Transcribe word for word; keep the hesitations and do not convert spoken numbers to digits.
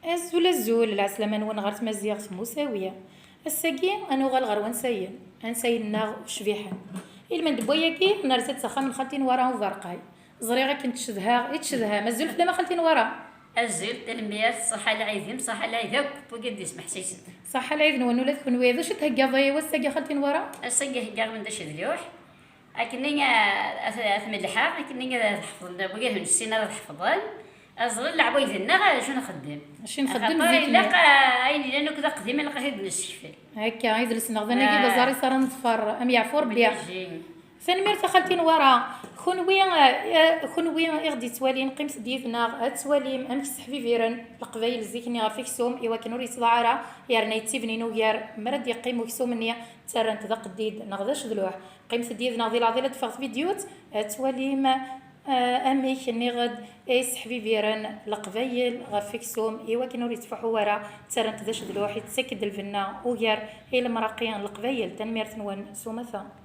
Azul, azul, lɛeslama-nwen ɣer tmaziɣt Musawi. Ass-agi, ad nuɣal ɣer wansayen, ansayen-nneɣ ucbiḥen. Ilmend n wayagi, nerza-d s axxam n xalti Nwara Uberqay. Ẓriɣ akken tcedhaɣ i tcedham. Azul fell-am a xalti Nwara. Azul, tanemmirt, ṣaḥa lɛid-im, ṣaḥa lɛid akk n wigad d-yesmeḥsisen. Ṣaḥa lɛid-nwen ula d kenwi. D acu theggaḍ i wass-agi a xalti Nwara? Ass-agi heggaɣ-d acu d luḥ. Akken-nni, eh, ad, ad t-mellḥeɣ, akken-nni ad t-ḥefḍen, wigad ur nessin ara ad ḥefḍen, ad ẓren leɛwayed-nneɣ acu nxeddem. Acu nxeddem. Axaṭer zik-nni ilaq, eh, ayen yellan akk d aqdim, ilaq ad t-id-nessekfel. Akka, idles-nneɣ d anagi, d aẓar-is ara neḍfer, am yeɛfu Rebbi. Tanemmirt a xalti Nwara. Kunwi, eh, kunwi i ɣ-d-yettwalin, qqimet-d yid-neɣ, ad twalim amek sseḥbibiren Leqbayel zik-nni ɣef uksum, i wakken ur yettḍaɛ ara, yerna yettibnin ugar, mi ara d-yeqqim uksum-nni, ttarran-t d aqeddid neɣ d acedluḥ. Qqimet-d yid-neɣ di leɛḍil ad d-teffeɣ tvidyut, ad twalim, eh, amek nniɣ-d i sseḥbibiren Leqbayel ɣef uksum, i wakken ur yettfuḥu ara, ttarran-t d acedluḥ, yettak-d lbenna ugar i lemraqi n Leqbayel. Tanemmirt-nwen s umata.